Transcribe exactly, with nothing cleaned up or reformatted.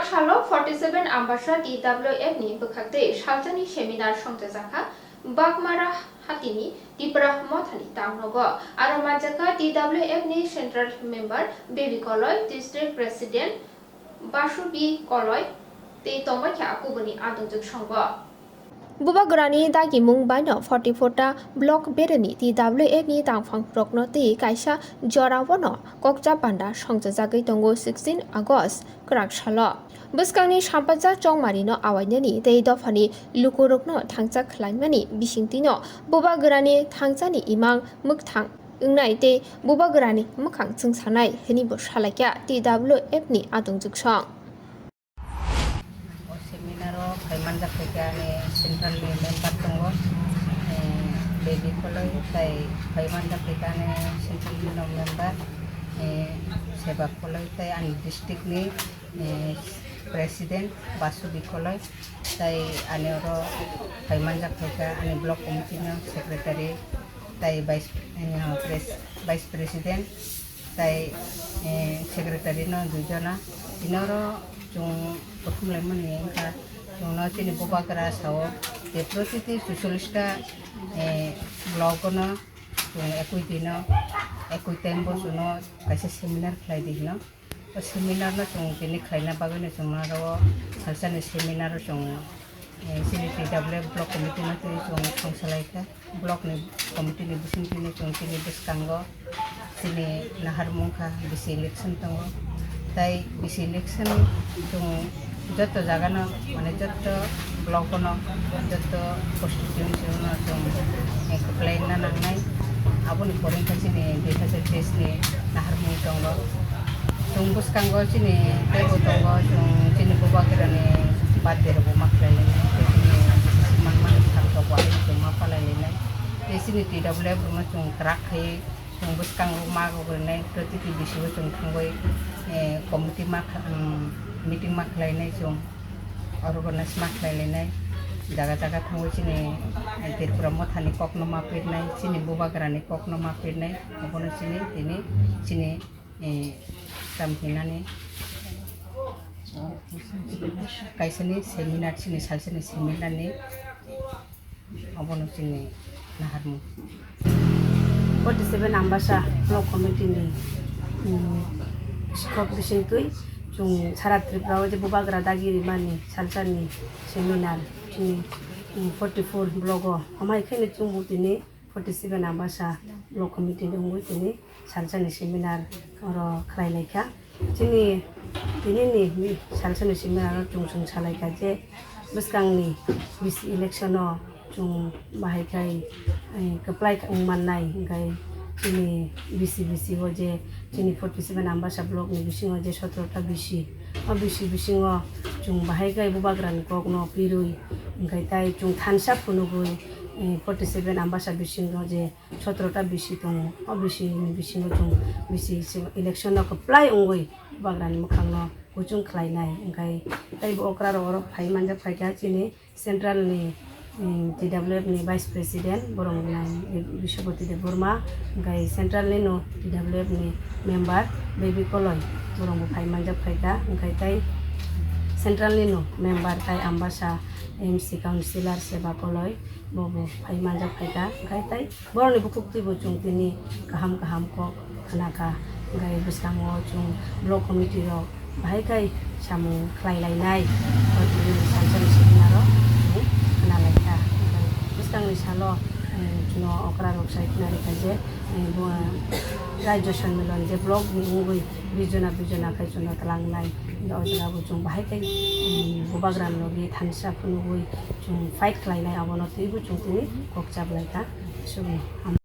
Salo forty seven Ambasa T W F ni bwkhaktwi salsani seminar songchajakha Bagmara hatini Tipra Mothani tangnogo. Aro manjakha T W F ni Central Member Baby Koloi, District President Basubi Koloi tei tongbaikha kubuni adongjwk songo. Bubagrani dagimung baino forty four ta block bereni T W F ni tangphang rokno tei kaisa jorao no kokcha panda songchajagwi tongo sixteen August kwrak salo. Bwskangni sampajak chongmarino awainani tei dophani lukurokno thangcha khlaimani bisingtwino Bubagrani thangchani imang mwkthang wngnai tei Bubagrani mwkhang chwngsanai hwnwi bo salaikha T W F ni adongjwk song. O seminar o phai manjak phaikha ani central ni member tongo, eh, Baby Koloi, tai phai manjak phaikha ani central ni no member, eh, Seba Koloi, tai ani district ni, eh, president Basubi Koloi, tai ani oro phai manjak phaikha ani block committee no secretary, tai vice, eh, pres-, vice president, tai, eh, secretary no dui jona. Tini oro chwng kuthum laimani wngkha, chwngno chini Bubagra sao je protiti chuchollish ta, eh, block no chwng ekui dino, ekui time bo chwngno kaisa seminar khlai di hino. O seminar no chwng tini khlaina bagwi no chwngno aro o salsani seminar o chwng, eh, chini T W F block committee no twi chwng songsalai kha. Block ni committee ni bisingtwi no chwng chini bwskango chini naharmung kha bisi election tongo. Tai bisi election chwng joto jaga no, mane joto block no, joto constituency no chwng, eh, kwplai wngna nangnai. Aboni pore wngkha chini dui hazar teis ni naharmung tongo. Chwng bwskango chini teibo tongo, chwng chini Bubagrani birthday rokbo ma khlai lainai, tei chini manmani thang rokbo chwng ma palai lainai. Tei chini T W F rokno chwng kwrak khai chwng bwskango ma rwgwinai, protiti bisigo chwng thangwi, eh, committee ma kha-, um, meeting ma khlainai chwng. Oro bo naisma khlai lainai, jaga jaga thangwi chini, eh, Tripura Mothani kokno ma pirnai, chini Bubagrani kokno ma pirnai, obono chini tini chini, eh, tam hinani kaisani seminar, chini salsani seminar ni obono chini naharmung. Forty seven Ambasa Block Committee ni, um, sikhok bisingtwi chwng sara Tripura o je Bubagra dagi rimani salsani seminar chini, um, forty four block o. Amai khe ni chwng bo tini forty seven Ambasa Block Committee ni wngwi tini salsani seminar oro khlai lai kha. Chini tini ni mi salsani seminar o chwng chwng salai kha je bwskang ni bisi election o chwng bahai khai, eh, kwplai wng mannai, hwnkhe chini bisi bisi o je chini forty seven Ambasa block ni bisingo je sotro ta bisi, o bisi bisingo chwng bahai khai Bubagra ni kok no pirwi, hwnkhe tai chwng thansa phunugwi, eh, forty seven Ambasa bisingo je sotro ta bisi tongo, o bisi ni bisingo chwng bisi election no kwplai wngwi Bubagra ni mwkhang no kuchung khlai nai, hwnkhe tei bo okra rok oro phai manjak phaikha chini Central ni, mm, T W F ni Vice President, borok ni nang Biswapati Debbarma, hwnkhe Central ni no T W F ni member Baby Koloi, borok bo phai manjak phaikha, hwnkhe tei Central ni no member tai Ambasa M C Councillor Seba Koloi, bo bo phai manjak phaikha, hwnkhe tei borokni bukhuk twibo chwng tini kaham kaham kok khna kha, hwnkhe bwskango chwng block committee rok bahai khai samung khlai lainai, o tini salsani seminar o chwng khna lai kha. Hwnkhe bwskangni salo, eh, chwngno okra rok sai khna rwkha je, eh, bo, Rajya Sammilan je block ni wngwi bijona bijona khai chwngno twlangnai, hwnkhe o jaga bo chwng bahai khai, eh, Bubagra ni logi thansa phunugwi chwng fight khlainai, abono twibo chwng tini kok chaplai kha. Subung.